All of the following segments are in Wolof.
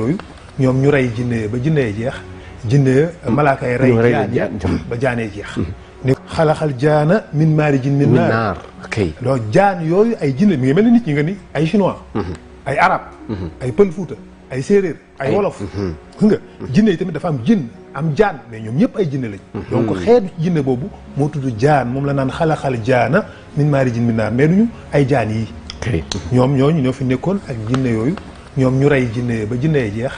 yooyu ñoom ñu rey jinne ba jinne jeex jinne malaaka yi rey jaan ba jaanee jeex ni xalaxal jaana min maarijin min naar loolu jaan yooyu ay jinne mi ngi mel ni nit ñi nga ni ay chinois ay arab ay pël fuuta ay séeréer ay wolof gis nga jinne yi tamit dafa am jinn am jaan mais ñoom ñëpp ay jinne lañ donc xeetu jinne boobu moo tudd jaan moom la naan xalaxal jaana min maarijin min naar mais duñu ay jaan yi ñoom ñooñu ñoo fi nekkoon ak jinne yooyu ñoom ñu rey jinne ba jinne jeex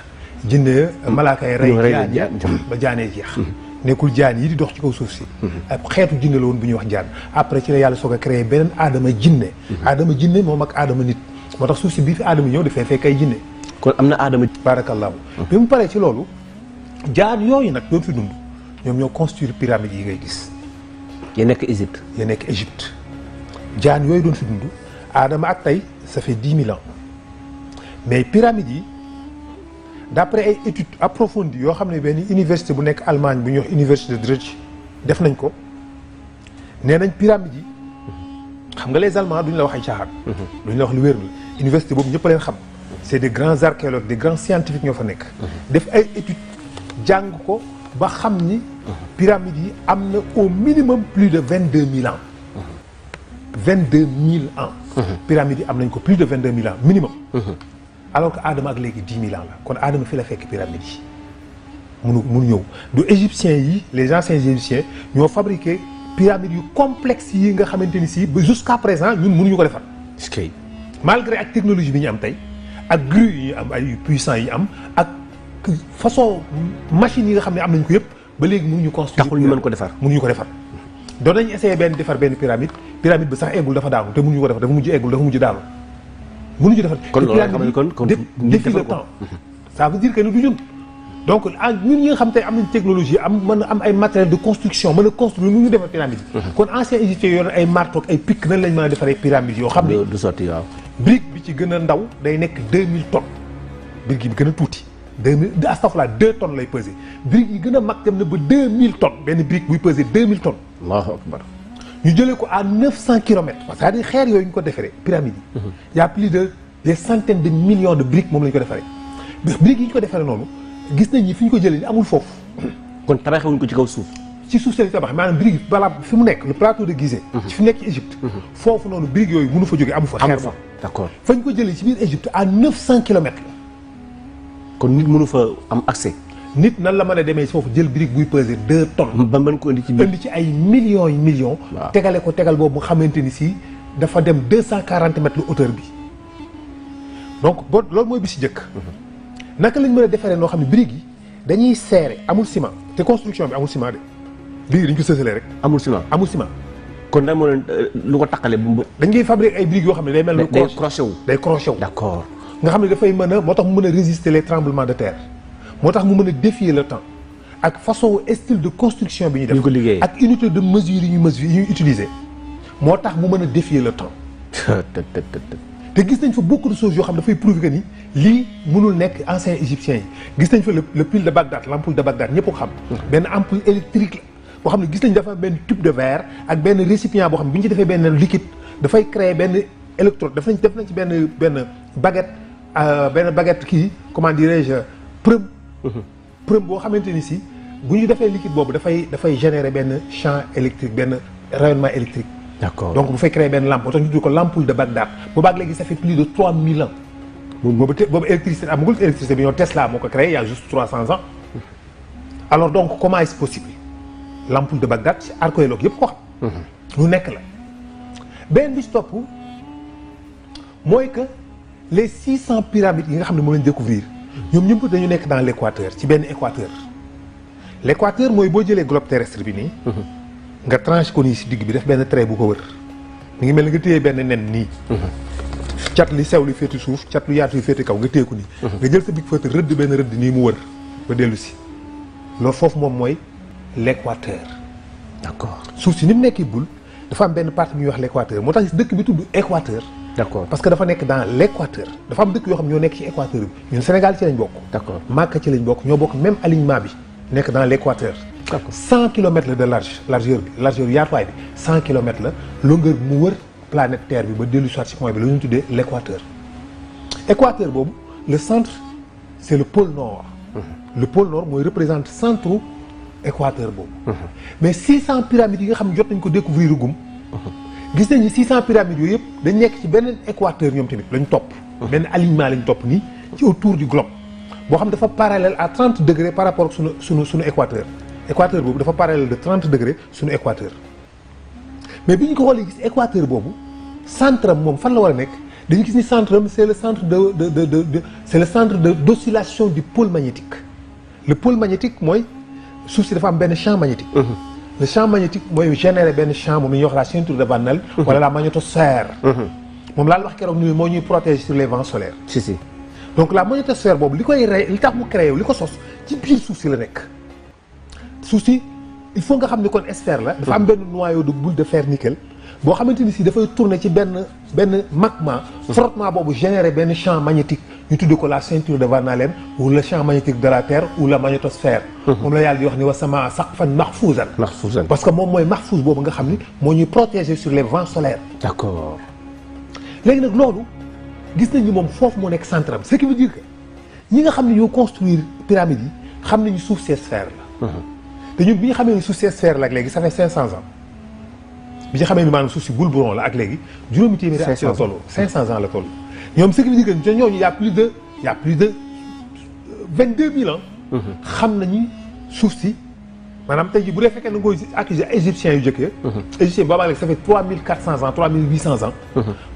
jinne malaaka yi rey jaan ba jaanee jeex nekkul jaan yi di dox ci kaw suuf si ak xeetu jinne la woon bu ñuy wax jaan après ci la yàlla soog a créé beneen aadama jinne aadama jinne moom ak aadama nit moo tax suuf si bii fi aadama ñëw dafay fekk ay jinne kon am na aadama baarakallaahu bi mu paree ci loolu jaan yooyu nag doon fi dund ñoom ñoo construire pyramide yi ngay gis ya nekk Égypte jaan yooyu doon fi dund aadama ak tey ça fait 10 000 ans mais pyramide yi d'après ay études approfondies yoo xam ne benn université bu nekk Allemagne bu ñuy wax université de Dresde def nañ ko nee nañ pyramide yi xam nga les Allemands duñ la wax ay caaxaan duñ la wax lu wér la université boobu ñëpp leen xam c'est des grands archéologues des grands scientifiques ñoo fa nekk def ay études jàng ko ba xam ni pyramide yi am na au minimum plus de 22 000 ans 22 000 ans pyramide yi am nañ ko plus de 22 000 ans minimum alors que Adama ak léegi 10 000 ans la kon Adama fi la fekk pyramide yi munu ñëw du égyptiens yi les anciens égyptiens ñoo fabriqué pyramide yu complexe yi nga xamante ni si ba jusqu'à présent ñun mënuñu ko defar malgré ak technologie bi ñu am tey ak grue yi ñu am ay puissants yi am ak façon machine yi nga xam ne am nañ ko yëpp ba léegi mënuñu construire taxul ñu mën ko defar mënuñu ko defar doon nañu essayé defar benn pyramide bi sax eggul dafa daanu te mënuñu ko defar dafa mujj eggul dafa mujj daanu mënuñu defar kon loolu xam ne kon défi le temps ça veut dire que ni du ñun donc ñun ñi nga xam tey am nañ technologie am mën a am ay matériel de construction mën a construire nu ñu defar pyramide yi kon ancien égyptiens yoroon ay marteau ak ay pic nan lañ mën a defaree pyramide yoo xam ne du sotti waaw brique bi ci gën a ndaw day nekk 2000 tonnes brique bi gën a tuuti 2000 astafurlah 2 tonnes lay peser brique yi gën a mag dem na ba 2000 tonnes benn brique buy peser 2000 tonnes Allahu akbar ñu jëlee ko à 900 kilomètres c'est-à-dire xeer yooyu ñu ko defaree pyramide yi y a plus de des centaines de millions de briques moom la ñu ko defaree briques yi ñu ko defaree noonu gis nañ ni fi ñu ko jëlee ni amul foofu kon tabaxewuñ ko ci kaw suuf ci suuf seen tabax maanaam brique yi balaa fi mu nekk le plateau de Gizeh ci fi mu nekk ci Égypte foofu noonu brique yooyu mënu fa jógee amu fa xeer fa d'accord fa ñu ko jëlee ci biir Égypte à 900 kilomètres la kon nit mënu fa am accès nit nan la mën a demee foofu jël brique buy peser 2 tonnes ba mën ko indi ci biir indi ci ay millions yi millions tegale ko tegal boobu nga xamante ni si dafa dem 240 mètres lu hauteur bi donc boo loolu mooy bi si njëkk naka lañ mën a defaree noo xam ne brique yi dañuy serré amul ciment te construction bi amul ciment de brique dañ ko sësalee rek amul ciment kon da moo leen lu ko taqale bu dañ ngay fabriquer ay briques yoo xam ne day mel ni day crochet wu d'accord nga xam ne dafay mën a moo tax mu mën a résister les tremblements de terre moo tax mu mën a défier le temps ak façon style de construction bi ñu def ko liggéey ak unité de mesure yi ñuy utiliser moo tax mu mën a défier le temps te gis nañ fa beaucoup de choses yoo xam dafay prouver que ni lii mënul nekk anciens égyptiens yi gis nañ fa le pile de Bagdad l'ampoule de Bagdad ñëpp ko xam benn ampoule électrique la boo xam ne gis nañ dafa benn tube de verre ak benn récipient boo xam ne bi ñu ci defee benn liquide dafay créer benn électrode def nañ ci benn baguette kii comment dirais-je preuve boo xamante ni si bu ñu defee liquide boobu dafay générer benn champ électrique benn rayonnement électrique d'accord donc bu fay créer benn lampe moo tax ñu tudd ko l'ampoule de Bagdad boobaag léegi ça fait plus de 3000 ans boobu électricité amagul électricité bi ñoo Tesla moo ko créé il y a juste 300 ans alors donc comment est-ce possible l'ampoule de Bagdad ci archéologue yëpp ko xam lu nekk la benn bi ci topp mooy que les 600 pyramides yi nga xam ne moom lañ découvrir ñoom ñëpp dañu nekk dans l'équateur ci benn équateur l'équateur mooy boo jëlee globe terrestre bi nii nga tranché ko nii si digg bi def benn trait bu ko wër mi ngi mel ni nga téye benn nen nii cat li sew li féeti suuf cat lu yaatu li féeti kaw nga téye ko nii nga jël sa big fëtë rëdd benn rëdd nii mu wër ba dellu si loolu foofu moom mooy l'équateur d'accord suuf si ni mu nekkee bul dafa am benn partie bu ñuy wax l'équateur moo tax dëkk bi tudd équateur d'accord parce que dafa nekk dans l'équateur dafa am dëkk yoo xam ñoo nekk ci équateur bi ñun Sénégal ci lañ bokk d'accord Makka ci lañ bokk ñoo bokk même alignement bi nekk dans l'équateur 100 kilomètres la de largeur yaatuwaay bi 100 kilomètres la longueur bi mu wër planète Terre bi ba dellu soit ci point bi la ñu tuddee l'équateur équateur boobu le centre c'est le pôle nord. Le pôle nord mooy représente centre équateur boobu. mais 600 pyramides yi nga xam ne jot nañ ko découvrir gum. gis nañu 600 pyramides yooyu yëpp dañ nekk ci benn équateur ñoom tamit lañ topp. benn alignement lañ topp nii ci autour du globe. boo xam dafa parallèle à 30 degrés par rapport ak sunu équateur. équateur boobu dafa parallèle de 30 degrés sunu équateur. mais bi ñu ko xoolee gis équateur boobu centre am moom fan la war a nekk dañu gis ni centre am c'est le centre c'est le centre d'oscillation du pôle magnétique. le pôle magnétique mooy suuf si dafa am benn champ magnétique. le champ magnétique mooy générer benn champ moom la ñuy wax la ceinture de Van Allen. wala la magnétosphère. moom laa la wax keroog moo ñuy protéger sur les vents solaires. si. donc la magnétosphère boobu li koy rey li tax mu créé li ko sos ci biir suuf si la nekk. suuf si il faut nga xam ne kon sphère la. dafa am benn noyau de boule de fer nickel. boo xamante ni si dafay tourner ci benn magma. frottement boobu générer benn champ magnétique ñu tuddee ko la ceinture de Van Allen ou le champ magnétique de la Terre ou la magnétosphère. moom la yàlla di wax ni wa samaa saqfan mahfouzan. parce que moom mooy mahfouz boobu nga xam ni moo ñuy protéger sur les vents solaires. d'accord. léegi nag loolu gis nañ ni moom foofu moo nekk centre am ce qui veut dire que ñi nga xam ne ñoo construire pyramide yi xam nañu suuf si sphère la. te ñun bi ñu xamee ni suuf si sphère la ak léegi ça fait 500 ans. bi ñu xamee ni maanaam suuf si boule bouron la ak léegi juróomi téeméeri at ci la toll 500 ans la toll ñoom ce qui veut dire que ñooñu y a plus de 22 000 ans. xam nañu suuf si maanaam tey jii bu dee fekkee na nga koy accuser égyptiens yu njëkkee. égyptiens boobaag léegi ça fait 3400 ans 3800 ans.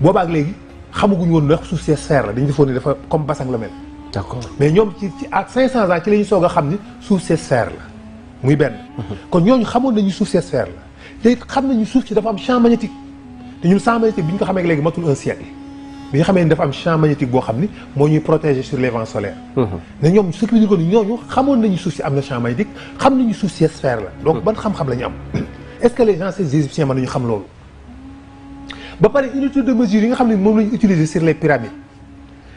boobaag léegi xamaguñu woon ndax suuf si sphère la dañu defoon ni dafa comme basang la mel. d'accord mais ñoom ci ak 500 ans ci la ñu soog a xam ni suuf si sphère la muy benn. kon ñooñu xamoon nañu suuf si sphère la. te it xam nañu suuf si dafa am champ magnétique te ñun champ magnétique bi ñu ko xamee léegi matul un siècle bi ñu xamee ni dafa am champ magnétique boo xam ni moo ñuy protéger sur les vents solaires. mais ñoom ce qui veut dire que ñooñu xamoon nañu suuf si am na champ magnétique xam nañu suuf si sphère la donc ban xam-xam la ñu am est-ce que les anciens égyptiens mën nañu xam loolu. ba pare unité de mesure yi nga xam ne moom la ñu utiliser sur les pyramides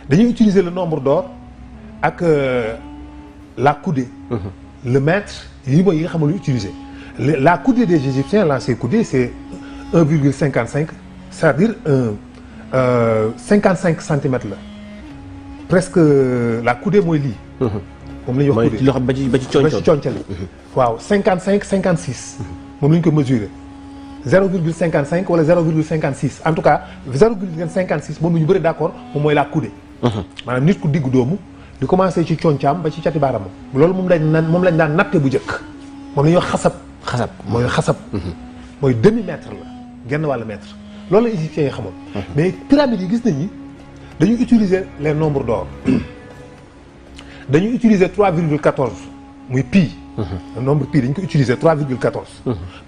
dañuy utiliser le nombre d'or ak la coudée. le mètre yi mooy yi nga xam ne lu utiliser. La coudée des Égyptiens, l'ancienne coudée, c'est 1,55, c'est-à-dire 55 centimètres là. Presque la coudée mooy lii. moom la ñuy wax coudée mooy ba ci coñcal. waaw 55 56. moom la ñu ko mesurer 0,55 wala 0,56 en tout cas 0,56 moom la ñu bëri d'accord moom mooy la coudée. maanaam nit ku diggu doomu di commencer ci coñcaam ba ci cati baaram loolu moom lañ daan natte bu njëkk moom la ñuy wax xasab. mooy xasab. mooy demi-mètre la genn wàll mètre loolu la égyptiens yi xamoon. mais pyramides yi gis nañ ni dañuy utiliser les nombres d'or dañuy utiliser 3,14 muy pi. le nombre pi dañ ko utiliser 3,14.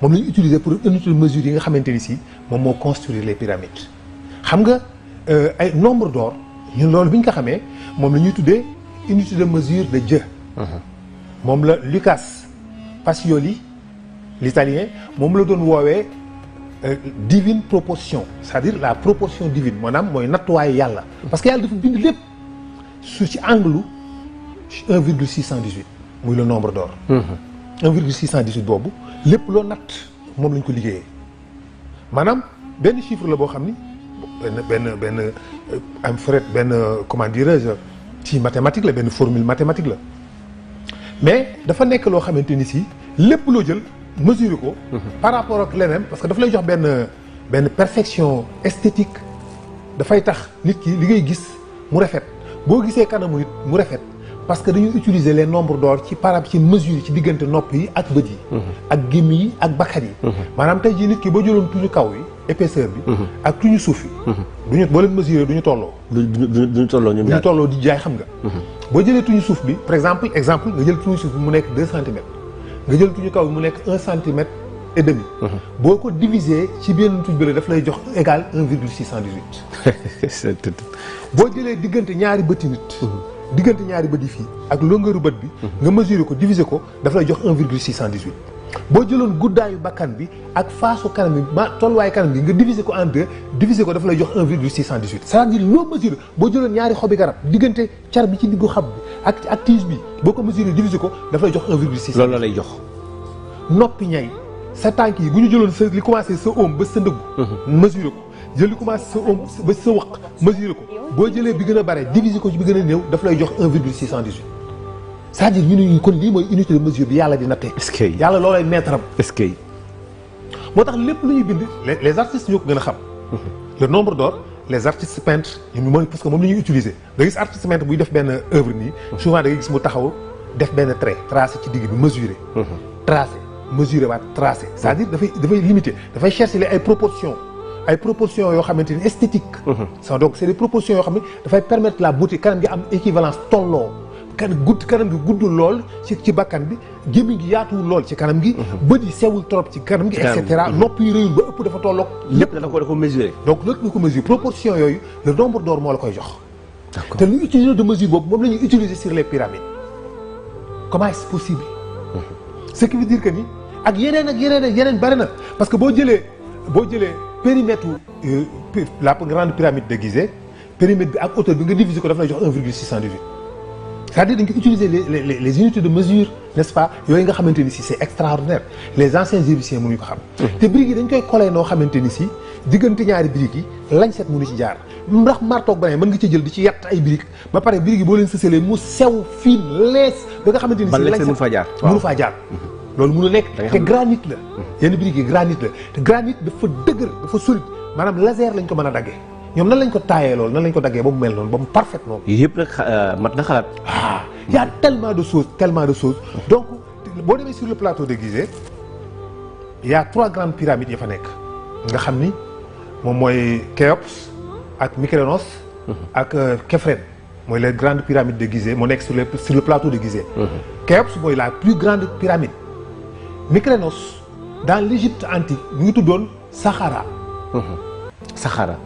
moom la ñu utiliser pour unité de mesure yi nga xamante ni si moom moo construire les pyramides. xam nga ay nombre d'or ñun loolu bi ñu ko xamee moom la ñuy tuddee unité de mesure de Dieu. moom la Lucas Pacioli l'italien moom la doon woowee divine proportion c'est-à-dire la proportion divine maanaam mooy nattuwaayu yàlla. parce que yàlla dafa bind lépp su ci angle 1,618 muy le nombre d'or. 1,618 boobu lépp loo natt moom lañ ko liggéeyee maanaam benn chiffre la boo xam ni benn am fret benn comment dirais-je ci mathématique la benn formule mathématique la mais dafa nekk loo xamante ni si lépp loo jël. mesurer ko par rapport ak leneen parce que daf lay jox benn perfection esthétique dafay tax nit ki li ngay gis mu rafet boo gisee kanamu nit mu rafet parce que dañuy utiliser les nombres d'or ci par rapport ci mesure ci diggante nopp yi ak bët yi ak gémmiñ yi ak bakkan yi maanaam tey jii nit ki boo jëloon tuñu kaw yi épaisseur bi ak tuñu suuf yi duñu boo leen mesurer duñu tolloo duñu tolloo di jaay xam nga boo jëlee tuñu suuf bi par exemple nga jël tuñu suuf bi mu nekk 2 centimètres nga jël tuñu kaw bi mu nekk 1 centimètre et demi. boo ko diviser ci benn tuñ bële daf lay jox égal 1,618. boo jëlee diggante ñaari bëti nit. diggante ñaari bët yi fii ak longueur bët bi. nga mesurer ko diviser ko daf lay jox 1,618. boo jëloon guddaayu bakkan bi ak faasu kanam bi tolluwaayu kanam bi nga diviser ko en 2 diviser ko daf lay jox 1,618. c'est-à-dire loo mesurer boo jëloon ñaari xobi garab diggante car bi ci diggu xab bi ak tige bi boo ko mesurer diviser ko daf lay jox 1,618. loolu la lay jox. noppi ñay sa tànk yi bu ñu jëloon sa li commencé sa oom ba sa ndëggu. mesurer ko jël li commencé sa om ba sa waq mesurer ko boo jëlee bi gën a bare diviser ko ci bi gën a néew daf lay jox 1,618 c'est-à-dire ñu ne kon lii mooy unité de mesure bi yàlla di nattee. est-ce que yàlla loolay mètre am. est-ce que moo tax lépp lu ñuy bind les artistes ñoo ko gën a xam. le nombre d'or les artistes peintres ñun mooy parce que moom la ñuy utiliser da gis artiste peintre buy def benn œuvre nii. souvent da ngay gis mu taxaw def benn trait tracé ci digg bi mesurer. tracé mesurer waat tracé. c'est-à-dire dafay limiter dafay chercher ay proportions yoo xamante ni esthétique. donc c'est des proportions yoo xam ne dafay permettre la beauté kanam gi am équivalence tolloo. kanam gi guddul lool ci bakkan bi gémmiñ gi yaatuwul lool ci kanam gi. bët yi sewul trop ci kanam gi. et cetera nopp yi rëyul ba ëpp dafa tolloog. lépp da ko mesurer. donc lépp nga ko mesurer proportion yooyu le nombre d'or moo la koy jox. d'accord te lu utiliser de mesure boobu moom la ñuy utiliser sur les pyramides. comment est-ce possible. ce qui veut dire que ni ak yeneen bari na parce que boo jëlee périmètre la grande pyramide de Gizeh périmètre bi ak hauteur bi nga diviser ko dafa lay jox 1,618. c'est-à-dire dañ ko utiliser les unités de mesure n'est-ce pas yooyu nga xamante ni si c'est extraordinaire les anciens égyptiens mënuñu ko xam. te briques yi dañ koy coller noo xamante ni si diggante ñaari briques yi lañset mënu ci jaar ndax martoog ba ne mën nga ci jël di ci yett ay briques ba pare briques yi boo leen sësalee mu sew fine lees ba nga xamante ni si lañset mënu faa jaar loolu mënu nekk te granit la yenn briques yi granit la te granit dafa dëgër dafa solide maanaam laser lañ ko mën a daggee ñoom nan lañ ko taayee loolu nan lañ ko daggee ba mu mel noonu ba mu parfait noonu. yëpp nag mat na xalaat. y a tellement de choses donc boo demee sur le plateau de Gizeh y a 3 grandes pyramides ya fa nekk nga xam ni moom mooy Khéops ak Mykonos ak Khéphren mooy les grandes pyramides de Gizeh moo nekk sur le plateau de Gizeh. Khéops mooy la plus grande pyramide. Mykonos dans l'Égypte antique mu ngi tuddoon Saqqara.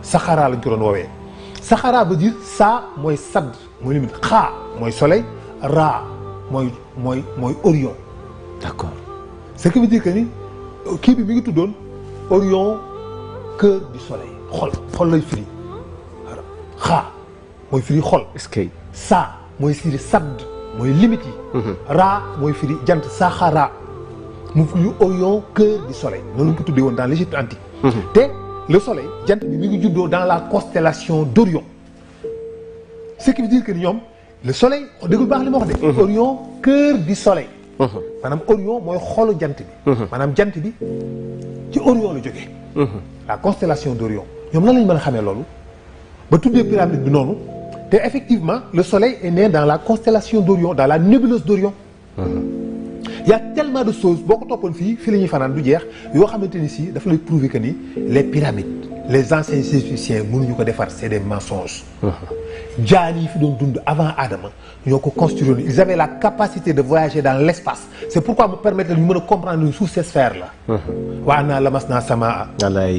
Saqqara lañ ko doon woowee. Saqqara veut dire sa mooy sadd mooy limite xa mooy soleil ra mooy Orion. d'accord ce qui veut dire que ni kii bi mi ngi tuddoon Orion cœur du soleil xol lay firi xa mooy firi xol. est-ce que sa mooy firi sadd mooy limite yi. ra mooy firi jant Saqqara mu firi Orion cœur du soleil noonu lañ ko tuddee woon dans l'Égypte antique. te le soleil jant bi mi ngi juddoo dans la constellation d'Orion ce qui veut dire que ni ñoom le soleil déglu baax li ma wax de. Orion cœur du soleil. maanaam Orion mooy xolu jant bi. maanaam jant bi ci Orion la jógee. la constellation d'Orion ñoom nan lañ mën a xamee loolu ba tuddee pyramide bi noonu te effectivement le soleil est né dans la constellation d'Orion dans la nébuleuse d'Orion. y a tellement de choses boo ko toppoon fii la ñuy fanaan du jeex yoo xamante ni si dafa lay prouver que ni les pyramides les anciens égyptiens mënuñu ko defar c'est des mensonges. jaan yi fi doon dund avant Adama ñoo ko construire ils avaient la capacité de voyager dans l'espace c'est pourquoi mu permettre ñu mën a comprendre ñu suuf ces sphères là. wa annaa lamasnaa samaa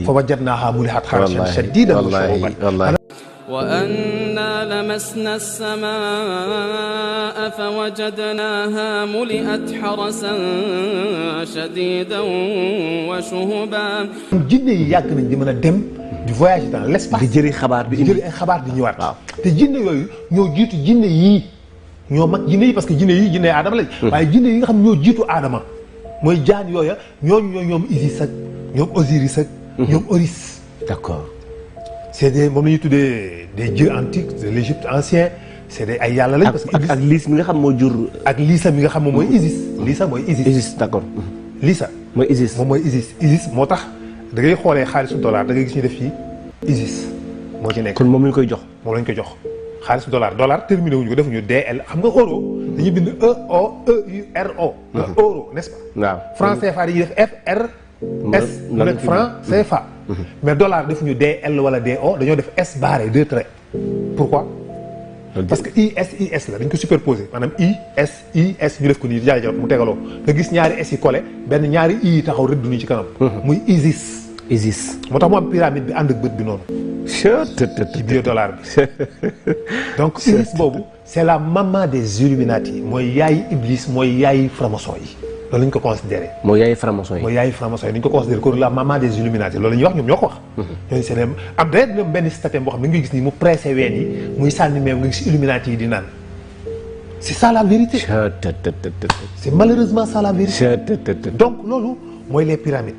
fa wajadnaahaa mulihat harashan shadiidan wa shuhuban وأنا لمسنا السماء فوجدناها ملئت حرسا شديدا وشهبا. jinne yi yàgg nañ di mën a dem di voyager dans l'espace. di jëli xabaar bi di jëli ay xabaar di ñëwaat. waaw te jinne yooyu ñoo jiitu jinne yii ñoo mag jinne yi parce que jinne yi jinne Adama lañ. waaye jinne yi nga xam ñoo jiitu Adama mooy jaan yooya ñooñu ñoom Isis ak ñoom Osiris ak. ñoom Horus. d'accord. c'est des moom la ñuy tuddee des dieux antiques de l'Égypte ancien c'est des ay yàlla lañ. parce que ak Liis mi nga xam moo jur. ak Lisa mi nga xam moom mooy Isis. Lisa mooy Isis. Isis d'accord. Lisa mooy Isis moom mooy Isis. Isis moo tax da ngay xoolee xaalisu dollar da ngay gis ñu def fii Isis moo ci nekk. kon moom lañ koy jox. moom lañ koy jox xaalisu dollar terminé wuñu ko defuñu DL xam nga euro dañuy bind EURO. euro n'est-ce pas. waaw franc CFA dañuy def FR. S mu nekk franc CFA. mais dollar defuñu DL wala DO dañoo def S barré 2 traits. pourquoi. parce que IS la dañ ko superposé maanaam IS ñu def ko nii jaay jaww mu tegaloo nga gis ñaari S yi collé benn ñaari I yi taxaw rëdd nii ci kanam. muy Isis. moo tax mu am pyramide bi ànd ak bët bi noonu. ci biir dollar bi. donc Isis boobu c'est la maman des Illuminati mooy yaayi Iblis mooy yaayi franc-maçon yi. loolu la ñu ko considéré. mooy yaayu franc-maçon yi. mooy yaayu franc-maçon yi dañu ko considéré comme la maman des Illuminati loolu la ñuy wax ñoom ñoo ko wax. ñooñu seen am day dem benn statue boo xam ne nga gis nii mu pressé ween yi muy sànni meew nga gis Illuminati yi di naan. c'est ça la vérité. c'est malheureusement ça la vérité. donc loolu mooy les pyramides.